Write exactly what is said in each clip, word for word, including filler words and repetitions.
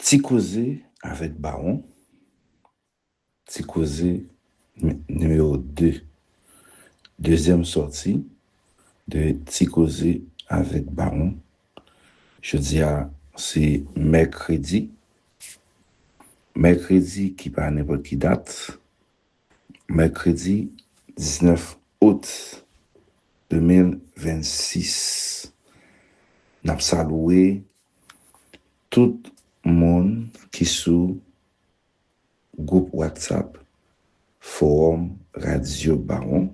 Ti koze avèk Bawon, ti koze nimewo de, dezyèm sòti de Ti koze avèk Bawon. Jodi a se mèkredi, mèkredi ki pa nenpòt ki dat, mèkredi diznèf out de mil vennsis. N ap salye tout moun ki sou gwoup WhatsApp Fowòm Radyo Bawon.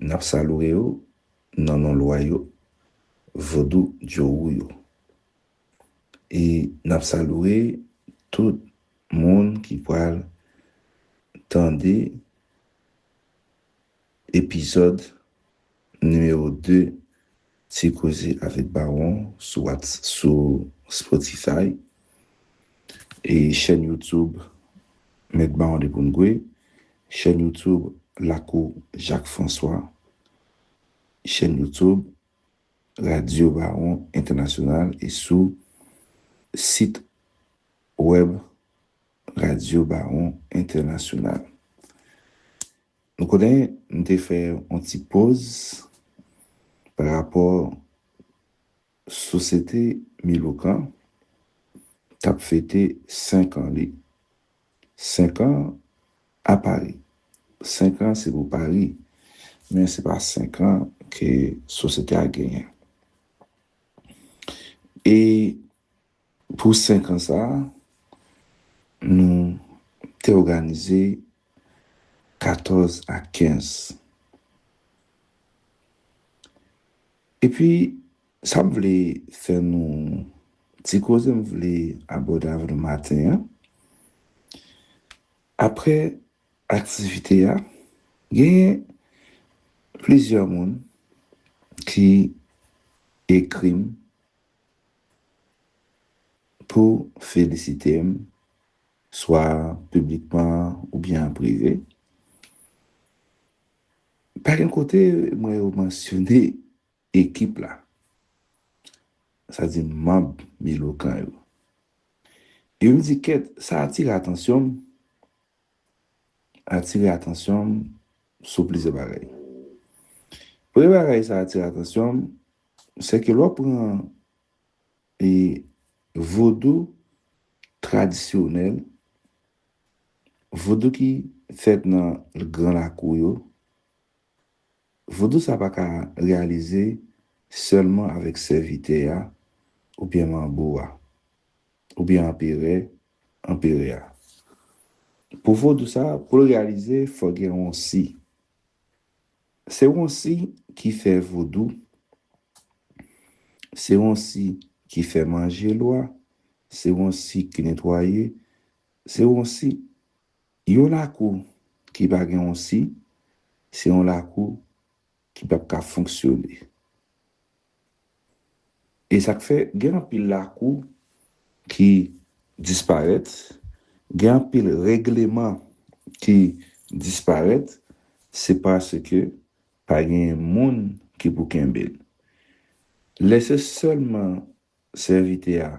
N ap salye yo nan non lwa yo, Vodou Djowou yo. E n ap salye tout moun ki pral tande epizòd nimewo de Ti koze avèk Bawon sou Whats-, sou Spotify. E chèn YouTube Mèt Bawon de Poungwe, chèn YouTube Lakou Jacques François, chèn YouTube Radyo Bawon Entènasyonal e sou sit wèb Radyo Bawon Entènasyonal. Nou konnen m te fè yon ti poz pa rapò Sosyete Milokan t ap fete senk an li. Senk an a Pari. Senk an se pou Pari, men se pa senk an ke sosyete a genyen. E pou senk an sa a, nou te òganize katòz a kenz. Epi, sa m vle fè nou, ti koze m vle abòde avè nou maten an. Apre aktivite a, genyen plizyè moun ki ekri m pou felisite m, swa piblikman oubyen an prive. Pa gen kote mwen yo mansyone ekip la, sa di manm Milokan yo. E m di kèt, sa atire atansyon m, atire atansyon m sou plizyè bagay. Premye bagay sa atire atansyon m, se ke lè w pran e vodou tradisyonèl, vodou ki fèt nan gran lakou yo, vodou sa pa ka reyalize sèlman avèk sèvitè a oubyen manbo a, oubyen anperè, anperè a. Pou vodou sa, pou l reyalize, fò gen yon si. Se yon si ki fè vodou, se yon si ki fè manje lwa, se yon si ki netwaye, se yon si. Yon lakou ki pa gen yon si, se yon lakou ki p ap ka fonksyone. E sa k fè gen anpil lakou ki disparèt, gen anpil regleman ki disparèt, se paske pa gen moun ki pou kenbe l. Lè se sèlman sèvitè a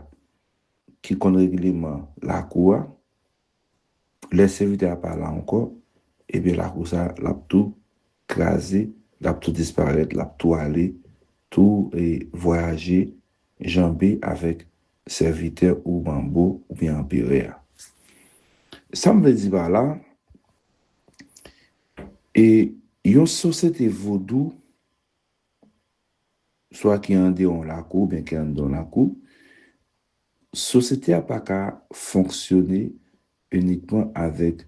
ki konn regleman lakou a, lè sèvitè a pa la ankò, ebyen lakou sa l ap tou kraze, l ap tou disparèt, l ap tou ale, tou e vwayaje, janbe avèk sèvitè ou manbo oubyen anperè a. Sa m vle di pa la, e yon sosyete vodou, swa ki andeyò yon lakou oubyen ki anndan yon lakou, sosyete a pa ka fonksyone inikman avèk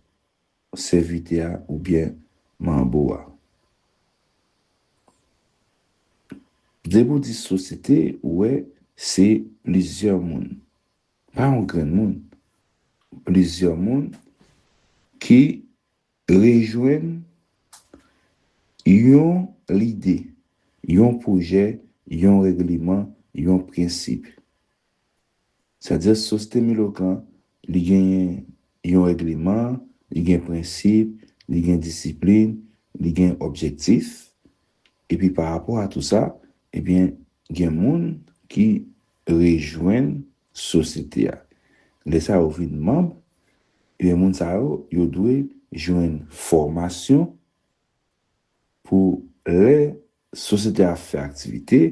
sèvitè a oubyen manbo a. Depi w di sosyete, ou wè, se plizyè moun. Pa yon grenn moun. Plizyè moun ki rejwenn yon lide, yon pwojè, yon regleman, yon prensip. Sètadi, sosyete Milokan, li genyen yon regleman, li gen prensip, li gen disiplin, li gen objektif. Epi pa rapò a tou sa, ebyen, gen moun ki rejwenn sosyete a. Lè sa yo vin manm, ebyen, moun sa yo, yo dwe jwenn fòmasyon pou lè sosyete a ap fè aktivite,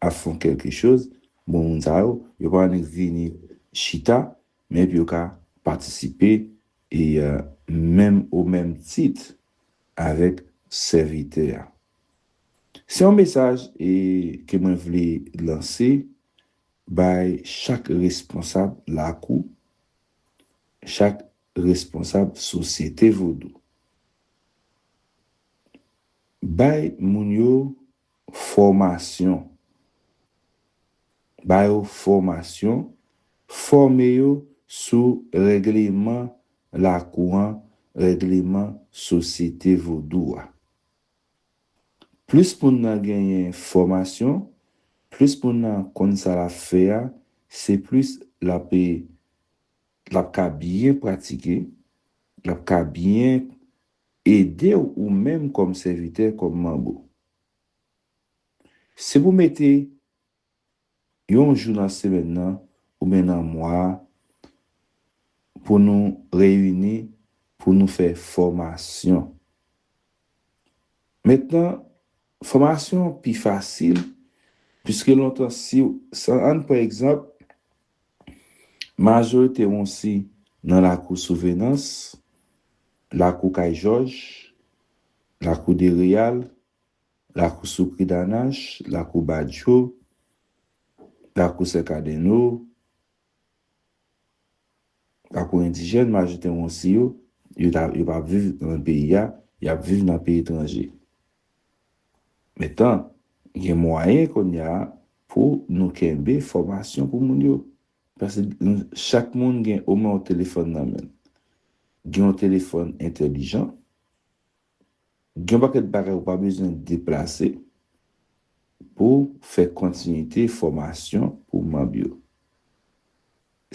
ap fè yon kèlke choz, bon, moun sa yo, yo pa annik vini chita, men epi yo ka patisipe e, euh, menm o menm tit avèk sèvitè a. Se yon mesaj e, ke mwen vle lanse bay chak responsab lakou, chak responsab sosyete vodou. Bay moun yo fòmasyon. Ba yo fòmasyon, fòme yo sou règleman lakou an, règleman sosyete vodou a. Plis moun nan genyen fòmasyon, plis moun nan konn sa l ap fè a, se plis l ap, l ap ka byen pratike, l ap ka byen ede w ou menm kòm sèvitè, kòm manm ou. Se pou mete yon jou nan semèn nan oubyen nan mwa a pou nou reyini, pou nou fè fòmasyon. Mentnan, fòmasyon pi fasil, piske lontan, si, si ann pran egzanp, majorite wonsi nan lakou Souvenans, lakou Kay Jòj, lakou Dereyal, lakou Soukri Danach, lakou Badjo, lakou Sèkadeno, lakou endijèn, majorite wonsi yo, yo ta, yo pa viv nan peyi a, y ap viv nan peyi etranje. Mentnan, gen mwayen kounye a pou nou kenbe fòmasyon pou moun yo. Paske nou, chak moun gen omwen yon telefòn nan men l. Gen yon telefòn entèlijan, gen yon pakèt bagay ou pa bezwen deplase pou fè kontinite fòmasyon pou manm yo.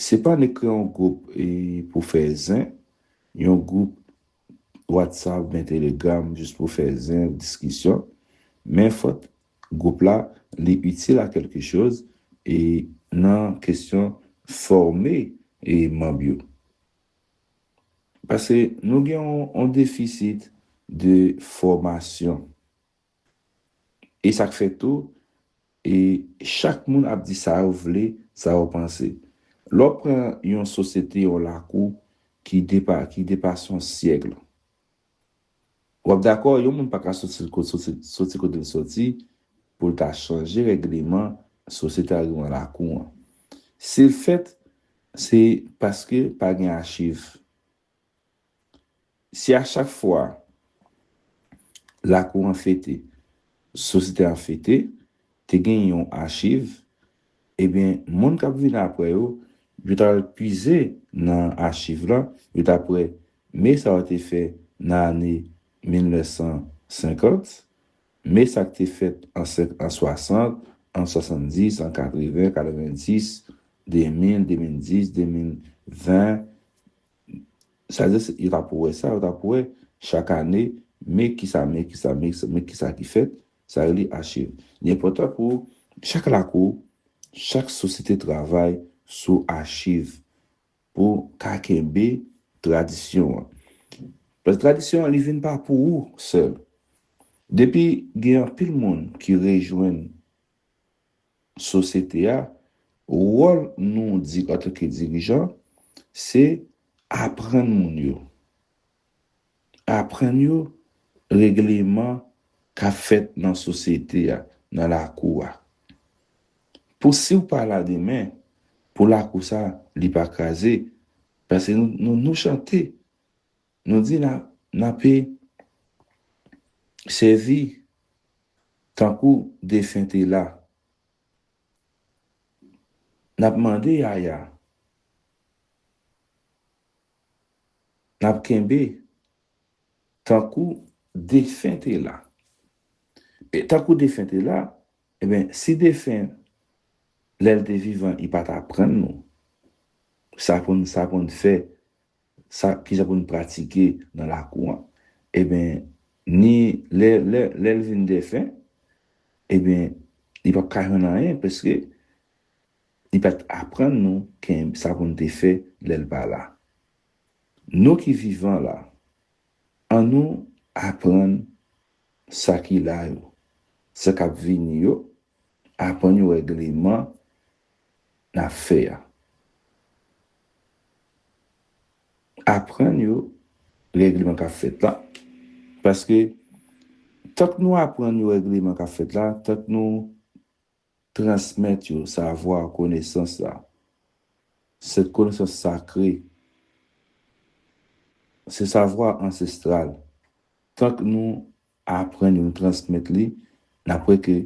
Se pa annik kreye yon gwoup e pou fè zen, yon gwoup WhatsApp oubyen Telegram jis pou fè zen, diskisyon, men fòk gwoup la li itil a kèlke choz e nan kesyon fòme e manm yo. Paske nou gen yon, yon defisit de fòmasyon. E sa k fè tou, e chak moun ap di sa yo vle, sa yo panse. Lè w pran yon sosyete, yon lakou ki depa-, ki depase yon syèk, w ap dakò, yon moun pa ka soti ko-, soti, soti kote l soti pou l ta chanje règleman sosyete a gen nan lakou an. Si l fèt, se paske pa gen achiv. Si a chak fwa lakou an fete, sosyete an fete, te gen yon achiv, ebyen, moun k ap vin apre yo, yo ta al pize nan achiv la, yo ta ap wè, men sa yo te fè nan ane mil nèf san senkant, men sa k te fèt an senk-, an swasant, an swasanndis, an katreven, katrevendis, de mil, de mil dis, de mil ven, sa vle di, yo t ap wè sa, yo t ap wè chak ane, men kisa, men kisa, men kisa, men kisa ki fèt, sa rele achiv. Li enpòtan pou chak lakou, chak sosyete travay sou achiv pou ka kenbe tradisyon an. Paske tradisyon an, li vin pa pou ou sèl. Depi gen anpil moun ki rejwenn sosyete a, wòl nou di antanke dirijan, se aprann moun yo. Aprann yo règleman k ap fèt nan sosyete a, nan lakou a. Pou si w pa la demen, pou lakou sa, li pa kraze, paske nou, nou, nou chante, nou di n a, n ape sèvi tankou defen te la. N ap mande yaya. N ap kenbe tankou defen te la. E tankou defen te la, ebyen, si defen, lè l te vivan, li pa t aprann nou sa pou n, sa pou n fè, sa, kijan pou n pratike nan lakou an, ebyen, ni lè, lè, lè l vin defen, ebyen, li p ap ka jwenn anyen, paske Li pa t aprann nou ken sa pou n te fè lè l pa la. Nou ki vivan la, annou aprann sa ki la yo, sa k ap vini yo, aprann yo règleman n ap fè a. Aprann yo règleman k ap fèt la, paske tank nou aprann yo règleman k ap fèt la, tank nou transmèt yo savwa, konesans la, se konesans sakre, se savwa ansestral. Tank nou aprann yo, nou transmèt li, n ap wè ke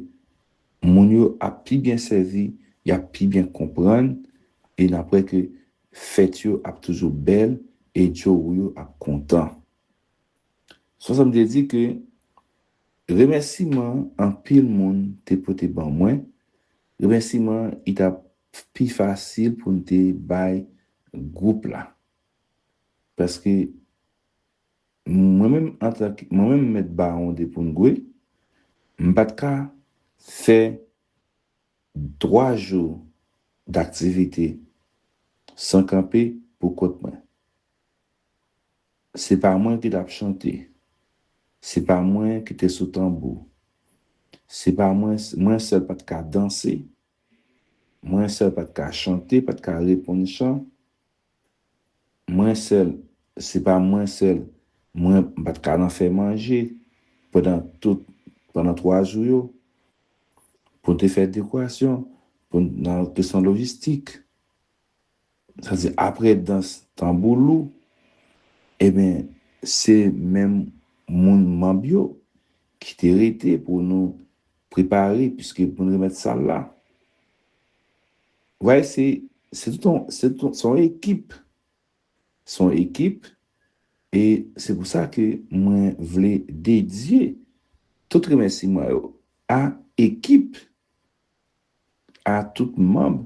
moun yo ap pi byen sèvi, y ap pi byen konprann, e n ap wè ke fèt yo ap toujou bèl, e djowou yo ap kontan. Sòsòm te di ke remèsiman anpil moun te pote ban mwen, remèsiman i t ap pi fasil pou n te bay gwoup la. Paske mwen menm, antanke, mwen menm, Mèt Bawon de Poungwe, m pa t ka fè twa jou daktivite san kanpe pou kont mwen. Se pa mwen ki t ap chante. Se pa mwen ki te sou tanbou. Se pa mwen, mwen sèl pa t ka danse. Mwen sèl pa t ka chante, pa t ka reponn chan. Mwen sèl, se pa mwen sèl, mwen pa t ka nan fè manje pandan tout, pandan twa jou yo, pou n te fè dekorasyon, pou n, nan kesyon lojistik. Sa di, apre dans tanbou lou, ebyen, se menm moun manm yo ki te rete pou nou prepare, piske pou n remèt sal la. Vwayè, se, se tout yon, se tout, se yon ekip. Se yon ekip, e se pou sa ke mwen vle dedye tout remèsiman yo a ekip, a tout manm,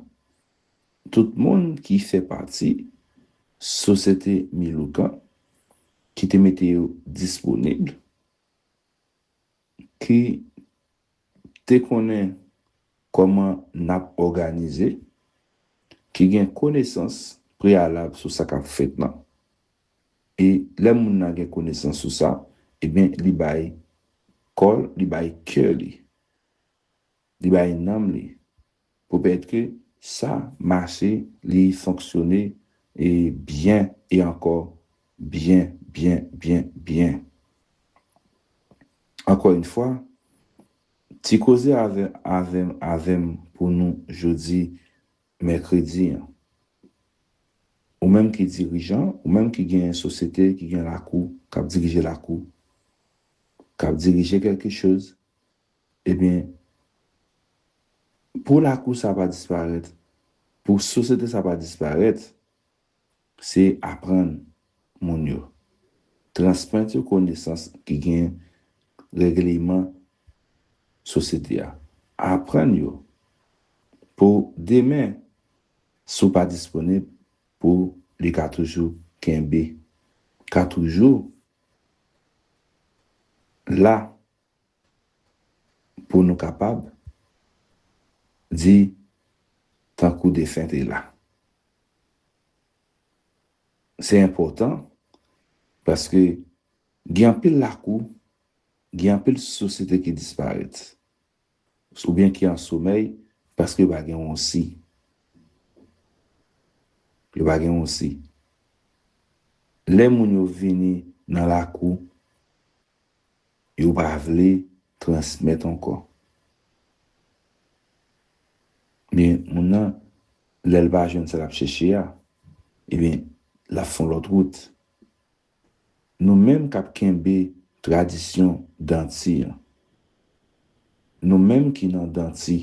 tout moun ki fè pati Sosyete Miloukan, ki te mete yo disponib, ki te konnen kòman n ap òganize, ki gen konesans preyalab sou sa k ap fèt lan. E lè moun nan gen konesans sou sa, ebyen, li bay kò l, li bay kè li, li bay nanm li, pou pèmèt ke sa mache, li fonksyone, e byen, e ankò byen, byen, byen, byen. Ankò yon fwa, ti koze avè, avè, avè m pou nou jodi mèkredi an. Ou menm ki dirijan, ou menm ki gen sosyete, ki gen lakou, k ap dirije lakou, k ap dirije kèlke choz, ebyen, pou lakou sa pa disparèt, pou sosyete sa pa disparèt, se aprann moun yo, transmèt yo konesans ki gen règleman sosyete a. Aprann yo pou demen, si w pa disponib, pou li ka toujou kenbe, ka toujou la pou nou kapab di tankou defen te la. Se enpòtan paske gen anpil lakou, gen anpil sosyete ki disparèt, oubyen ki an somèy, paske yo pa gen wonsi. Yo pa gen wonsi. Lè moun yo vini nan lakou, yo pa vle transmèt ankò. Men moun nan, lè l pa jwenn sa l ap chèche a, ebyen, l ap fè yon lòt wout. Nou menm k ap kenbe tradisyon Danti an, nou menm ki nan Danti,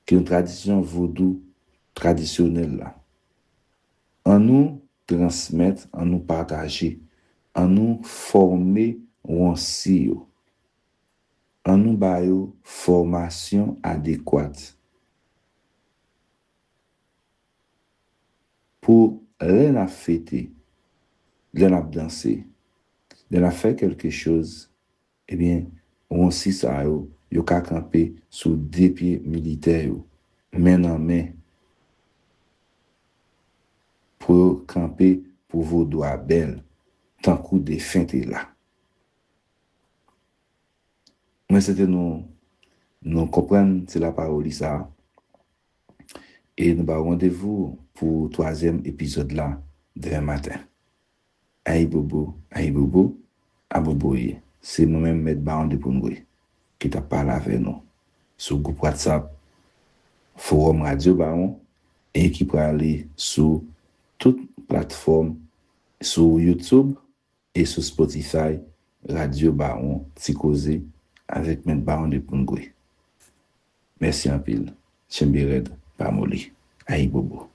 ki nan tradisyon vodou tradisyonèl la, annou transmèt, annou pataje, annou fòme wonsi yo, annou ba yo fòmasyon adekwat. Pou lè n ap fete, lè n ap danse, lè n ap fè kèlke choz, ebyen, wonsi sa yo, yo ka kanpe sou de pye militè yo. men nan men, pou yo kanpe pou vodou a bèl, tankou defen te la. Mwen swete nou, nou konprann ti lapawòl sa a. E nou ba w randevou pou twazyèm epizòd la demen maten. Ayibobo, ayibobo, aboboye. Se mwen menm, Mèt Bawon de Poungre, ki t ap pale avè nou sou gwoup WhatsApp Fowòm Radyo Bawon e ki prale sou tout platfòm, sou YouTube e sou Spotify, Radyo Bawon Ti Koze avèk Mèt Bawon de Poungre. Mèsi anpil. Tchenbe rèd, pa moli. Ayibobo.